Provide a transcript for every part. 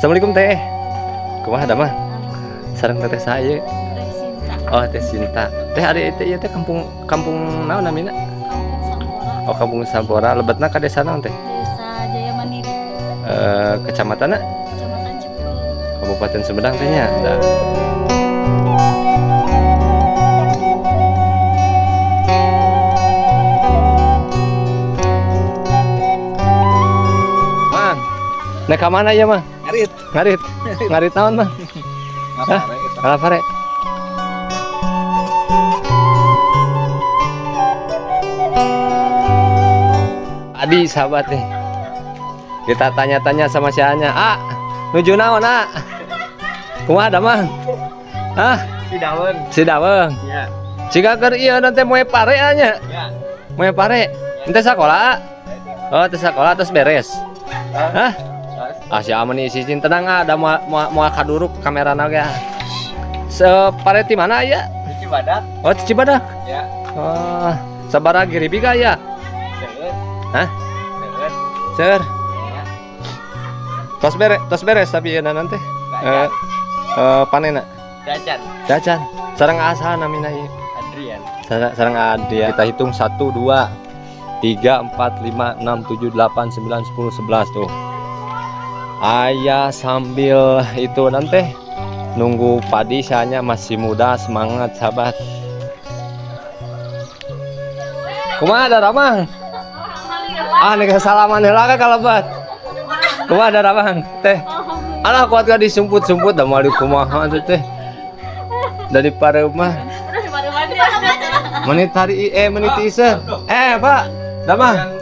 Assalamualaikum teh. Kumaha damang? Sareng teteh saya. Teh Sinta. Oh, Teh Sinta. Teh ari teh ieu teh kampung kampung naon namina? Kampung Sampora. Oh, Kampung Sampora. Lebetna ka desa naon teh? Desa Jaya Mandiri. Kecamatanna? Kecamatan Cibugel. Kabupaten Sumedang teh nya. Nah. Mang, naik ka mana ieu mah? Ngarit. Ngarit. Ngarit naon mah? Hah? Ngalapare. Adi sahabat nih. Kita tanya-tanya sama si Anya. Ah, nuju naon, ah? Kumaha damang? Hah? Si Daweung. Si Daweung. Ya. Siga keur ieu nanti moe pare nya. Ya. Moe pare. Ente sakola? Oh, teu sakola terus beres. Hah? Ah, si aman isi tenang ah, ada moal kaduruk kamerana ge. Separe ti mana ya? Di Cibadak. Oh, di Cibadak. Ya. Oh, sabaraha giribi ka ya? Seueur. Hah? Seueur. Seueur. Ya. Tos beres tapi ieu nanti. Panena. Dacan. Dacan. Sareng asa namina ieu? Adrian. Sareng Adrian. Kita hitung 1 2 3 4 5 6 7 8 9 10 11 tuh. Ayah sambil itu nanti nunggu padi, saya masih muda, semangat sahabat. Kumaha daramang? Ah, nih kesalaman heula ka kalebat. Kumaha daramang teh? Alah kuat gak disumput-sumput da moal kumaha tuh teh. Dari pareuh mah. Menit hari menit ieu. Pak, damang.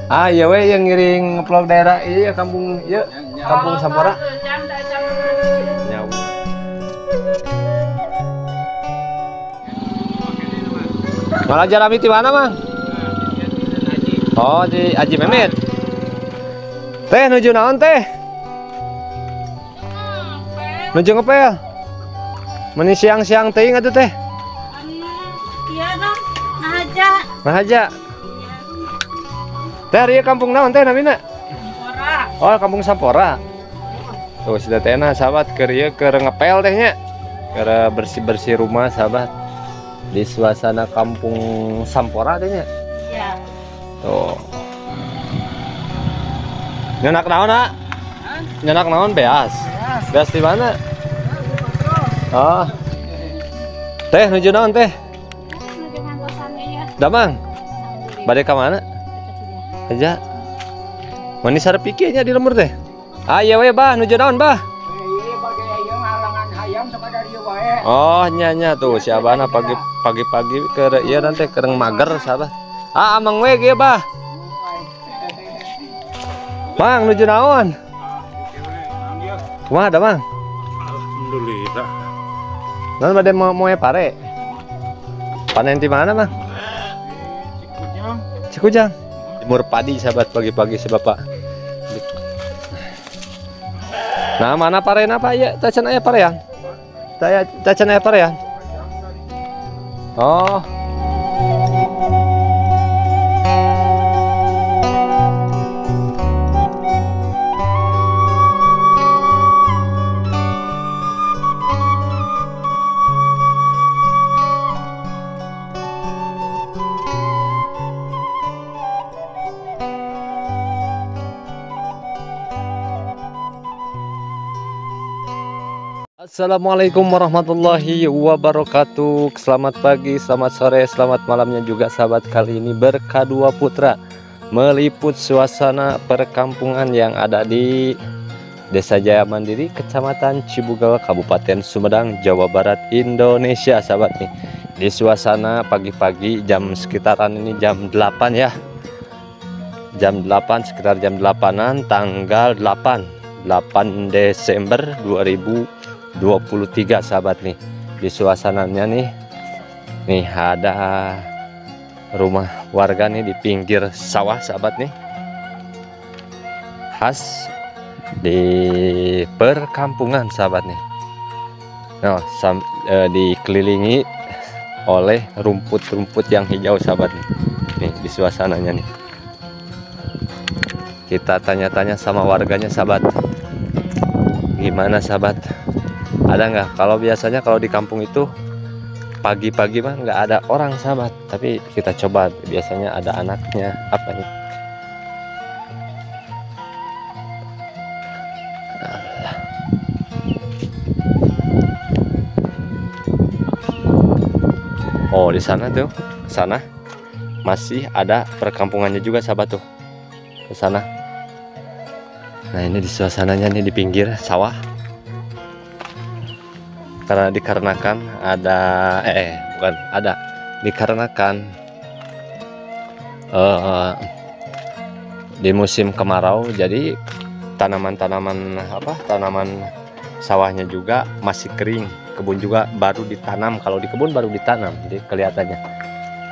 Ah, iya we yang ngiring ngevlog daerah iya kampung ieu, Kampung Sampora. Malah jarami di mana, Mang? Oh, di Haji Memet. Teh nuju naon teh? Nuju ngepel. Meni siang-siang teuing atuh teh. Iya dong, nahaja. Nahaja. Teh ari kampung naon teh namina? Sampora. Oh, Kampung Sampora. Tuh si tetehna sahabat keur ieu keur ngepel teh nya. Keur bersih-bersih rumah sahabat. Di suasana Kampung Sampora teh nya. Iya. Tuh. Nyenak naon, ah? Nyenak naon beas? Beas di mana? Oh. Teh nuju naon teh? Nuju ngantosan ieu. Damang. Bade ka mana? Aja. Mani sarep pikirnya di lembur teh. Ah iya we bah nuju naon bah? Ieu bage ieu ngalangan hayam sakadar ieu wae. Oh nya nya tuh si abahna pagi-pagi keur ieu nanti keur mager sahabat. Ah amang we ge bah. Mang nuju naon? Kumaha damang? Alhamdulillah. Naon bade moe pare? Panen di mana, Mang? Cikujang. Cikujang. Jemur padi sahabat pagi-pagi si bapak. Nah mana parena pak ya? Tacan aya parean? Tacan aya parean? Oh. Assalamualaikum warahmatullahi wabarakatuh. Selamat pagi, selamat sore, selamat malamnya juga sahabat. Kali ini Berkah Dua Putra meliput suasana perkampungan yang ada di Desa Jaya Mandiri, Kecamatan Cibugel, Kabupaten Sumedang, Jawa Barat, Indonesia sahabat nih. Di suasana pagi-pagi jam sekitaran ini jam 8 ya. Jam 8, sekitar jam 8-an tanggal 8 Desember 2023 sahabat nih. Di suasananya nih, nih ada rumah warga nih di pinggir sawah sahabat nih, khas di perkampungan sahabat nih. Nah, dikelilingi oleh rumput-rumput yang hijau sahabat nih. Nih di suasananya nih. Kita tanya-tanya sama warganya sahabat. Gimana sahabat? Ada nggak? Kalau biasanya kalau di kampung itu pagi-pagi mah nggak ada orang sahabat. Tapi kita coba, biasanya ada anaknya apa nih? Alah. Oh, di sana tuh, sana masih ada perkampungannya juga sahabat tuh. Ke sana. Nah, ini di suasananya nih di pinggir sawah. Karena dikarenakan ada bukan ada, dikarenakan di musim kemarau, jadi tanaman-tanaman apa, tanaman sawahnya juga masih kering, kebun juga baru ditanam. Kalau di kebun baru ditanam, jadi kelihatannya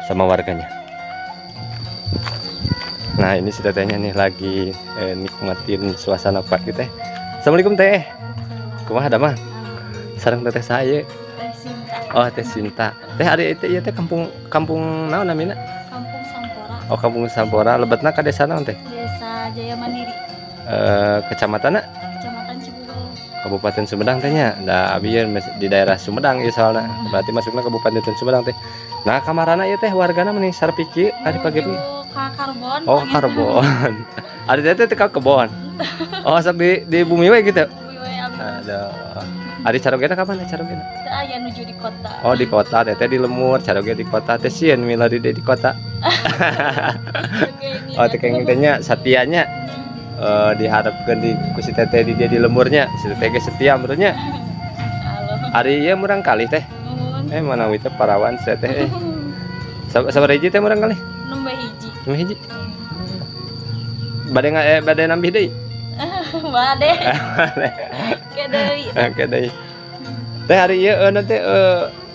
sama warganya. Nah, ini si tetehnya nih lagi nikmatin suasana pagi teh. Assalamualaikum teh. Kumaha damang? Sareng teteh saya. Teh Sinta. Oh, Teh Sinta. Teh ari itu ieu teh kampung kampung naon namina? Kampung Sampora. Oh, Kampung Sampora. Lebetna ka desa naon teh? Desa Jaya Mandiri. Kecamatanna? Kecamatan Cibugel. Kabupaten Sumedang teh nya. Da abi di daerah Sumedang ieu soalna. Berarti masukna Kabupaten Sumedang teh. Nah, kamarana ieu teh wargana meni sarpi kieu ari pagi. Ka karbon. Oh, karbon. Ari teh teh ka kebon. Oh, sok di bumi we gitu. Bumi we abi. Aduh. Ari carogena kapan carogena? Teu aya nuju di kota. Oh, di kota teteh di lemur, caroge di kota teh sieun milari di kota. Oh, teh kenging teh nya satianya diharapkeun di ku si teteh di dia di lemurnya, si teteh ge setia menurutnya. Ari ieu murang kali teh. Manawi teh parawan si teteh. Sabaraha hiji teh murang kali? Nembe hiji. Nembe hiji. Bade bade nambih deui? Bade. Ke deui. Ke deui. Teh hari ieu nanti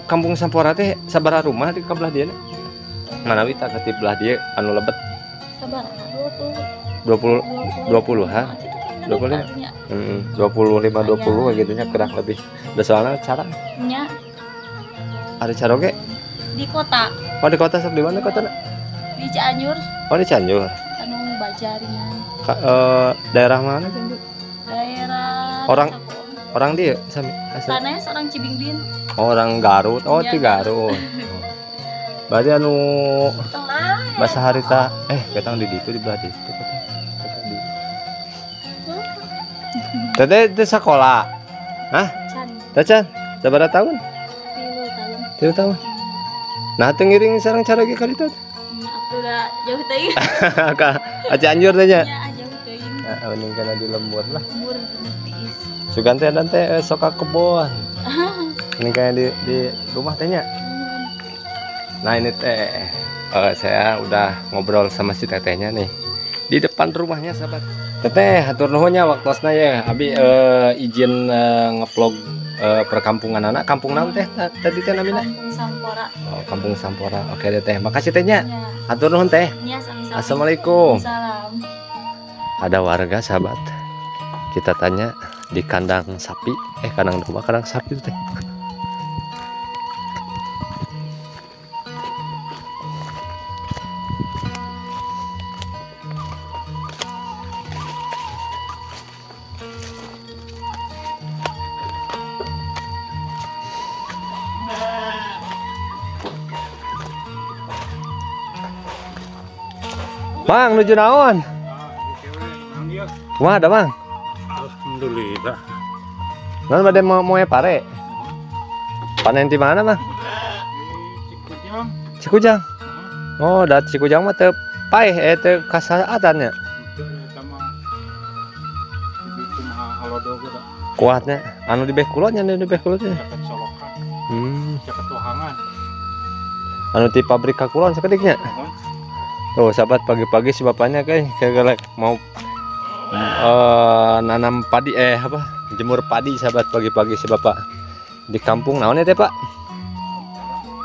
Kampung Sampora teh sabaraha rumah di kabelah dieu? Manawi tah ka belah dieu anu lebet. Sabaraha? 20 20 ha? 25. Heeh, 25 20 gitu nya kurang lebih. Da soalna cara. Nya. Ari caroge? Di kota. Oh, di kota sok di mana kotana? Di Cianjur. Oh, di Cianjur. Anu Bajaringan. Daerah mana Cianjur? Daerah orang orang dia sami sanes orang Cibingbin. Oh, orang Garut. Oh, di Garut. Berarti anu bahasa harita ketang di ditu di belah ditu ketang. Teteh teh sekolah. Hah? Can. Tacan. Sabaraha tahun? 3 tahun. 3 tahun. Nah, teu ngiring sareng caroge ka ditu. Atuh da jauh teuing. Ka Cianjur teh nya. Nya jauh teuing. Heeh, mending kana di lembur lah. Lembur tiis. Sugan teh dan teh sok ka kebon. Mending kana di rumah teh nya. Nah, ini teh saya udah ngobrol sama si tetehnya nih di depan rumahnya sahabat. Teteh, hatur nuhun nya waktosna ya. Abi izin ngevlog perkampungan anak. Kampung naon teh tadi teh namina? Kampung Sampora. Oh, Kampung Sampora. Oke deh teh. Makasih teh nya. Hatur nuhun teh. Nya, sami-sami. Assalamualaikum. Salam. Ada warga sahabat. Kita tanya di kandang sapi, kandang domba, kandang sapi itu teh. Mang, nuju naon? Kumaha da, Mang? Alhamdulillah. Naon bade moe pare? Panen di mana, Mang? Di Cikujang. Cikujang. Oh, da Cikujang mah teu paeh teu kasaatan nya. Teu eta mah. Di kumaha halodo ge da. Kuatnya anu di beh kulon nya, di beh kulon nya. Caket solokan. Caket tuhangan. Anu ti pabrik ka kulon sakedik nya. Tuh sahabat, pagi-pagi si bapaknya kayak mau nanam padi jemur padi sahabat, pagi-pagi si bapak di kampung naon teh Pak?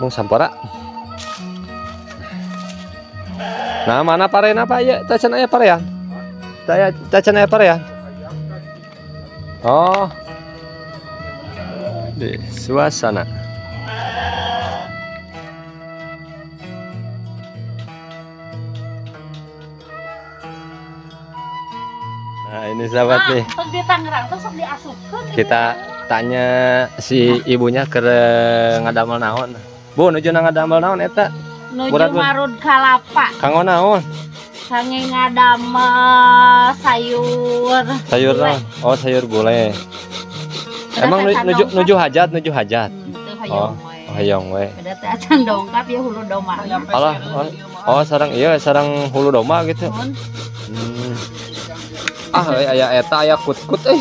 Kampung Sampora. Nah, mana parena Pak? Ya, tacan aya parean. Tacan aya parean. Oh. Di suasana. Nah, ini Ini sahabat nih. Di Tangerang tuh sok diasupkeun. Kita tanya si ibunya ke ngadamel naon. Bu, nuju ngadamel naon eta? Nuju marud kalapa. Kanggo naon? Kangge ngadamel sayur. Sayur naon? Oh, sayur gulai. Emang nuju hajat, nuju hajat. Oh, hayang we. Beda teh acan dongkap ya hulu domba. Alah, oh sareng iya sareng hulu domba gitu. Ah, aya eta aya kut-kut euy.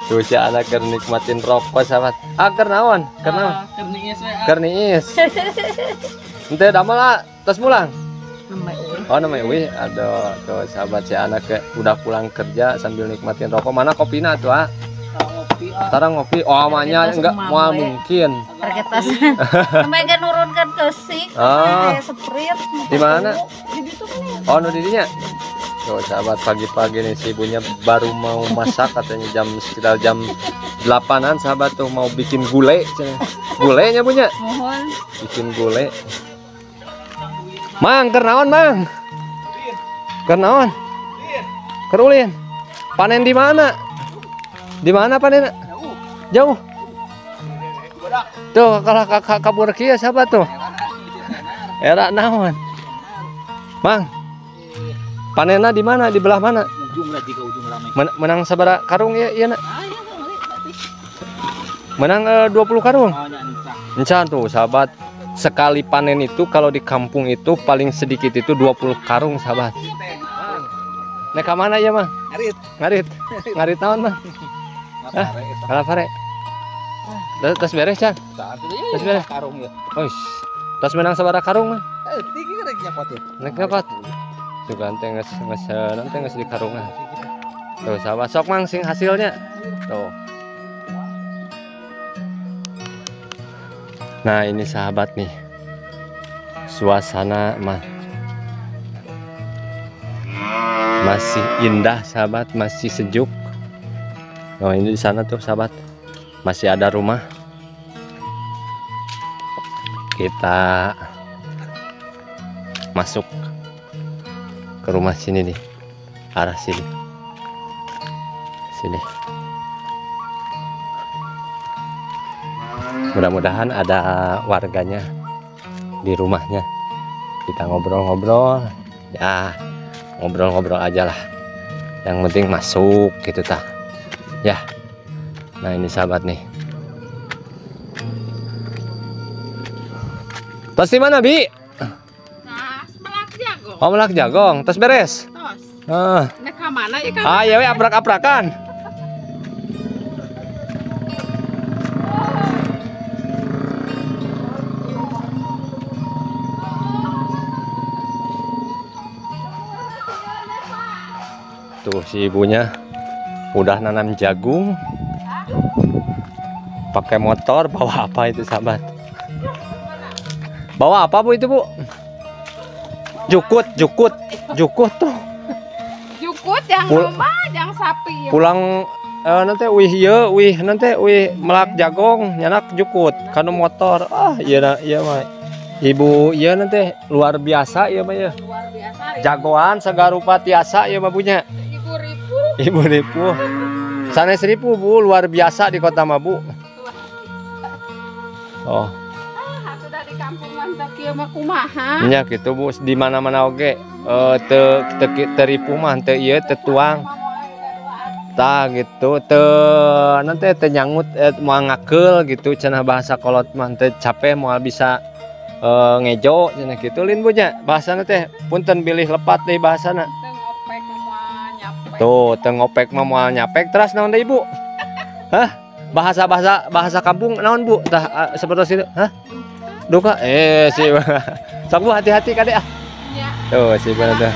Tuh si anak keur nikmatin rokok sahabat. Ah, keur naon? Keur naon? Keur niis we. Keur niis. Henteu damel ah, tos pulang. Oh, namanya uih. Aduh, tuh sahabat si anak udah pulang kerja sambil nikmatin rokok. Mana kopina tuh ah? Tarang ngopi. Oh, amanya enggak mau mungkin. Targetas. Sampai enggak nurunkan kesik. Kayak sprint. Di mana? Di ditu nih. Oh, nu di dinya. Tuh sahabat, pagi-pagi nih si ibunya baru mau masak katanya jam sekitar jam 8-an sahabat tuh mau bikin gulai. Gulainya punya. Mohon. Bikin gulai. Mang, keur naon, Mang? Keur naon? Keur ulin. Panen di mana? Di mana panen? Jauh. Tuh kalau kabur kieu sahabat tuh. Era naon? Mang. Panenna di mana? Di belah mana? Ujung lah, jika ujung ramai. Menang sabara karung ya, iya nak. Menang 20 karung. Encan tuh sahabat. Sekali panen itu kalau di kampung itu paling sedikit itu 20 karung sahabat. Nek ka mana ya, Mang? Ngarit. Ngarit. Ngarit naon, Mang? Hah? Kalapare. Tas beres, Chan? Tas beres. Karung ya. Ois. Tas menang sabara karung, Mang? Tinggi rek nyokot ya. Nek nyokot. Juga nanti nges nanti nges di karungan. Tuh sahabat, sok Mang sing hasilnya. Tuh. Nah, ini sahabat nih. Suasana mah masih indah sahabat, masih sejuk. Oh, ini di sana tuh sahabat. Masih ada rumah. Kita masuk ke rumah sini nih, arah sini, sini. Mudah-mudahan ada warganya di rumahnya. Kita ngobrol-ngobrol, ya ngobrol-ngobrol aja lah. Yang penting masuk gitu tah, ya. Nah ini sahabat nih. Tas di mana Bi? Oh, melak jagong, tos beres. Tos. Ah. Nek ka mana ya? Ah, ya we aprak-aprakan. Tuh si ibunya udah nanam jagung. Pakai motor, bawa apa itu sahabat? Bawa apa Bu itu, Bu? Jukut, jukut, jukut tuh. Jukut yang domba, yang sapi. Pulang nanti wih ye, wih nanti wih melak jagong, nyanak jukut, kanu motor. Ah, iya iya mah. Ibu iya nanti luar biasa iya mah ya. Luar biasa. Jagoan sagarupa tiasa iya mah punya. Ibu ribu. Ibu ribu. Sanes ribu Bu, luar biasa di kota mah Bu. Oh. Nya gitu Bu, di mana-mana oge teu ripuh mah teu ieu teu tuang. Tah gitu teu nanti teu nyangut moal ngakeul gitu cenah bahasa kolot mah teu capek moal bisa ngejo cenah gitu lin Bu nya bahasana teh punten bilih lepat deui bahasana. Teu ngopek moal nyapek. Tuh teu ngopek mah moal nyapek teras naon deui Bu? Hah? Bahasa-bahasa bahasa kampung naon Bu? Tah seperti itu. Hah? Duka, si sok Bu hati-hati kade ah. Ya. Tuh si bener.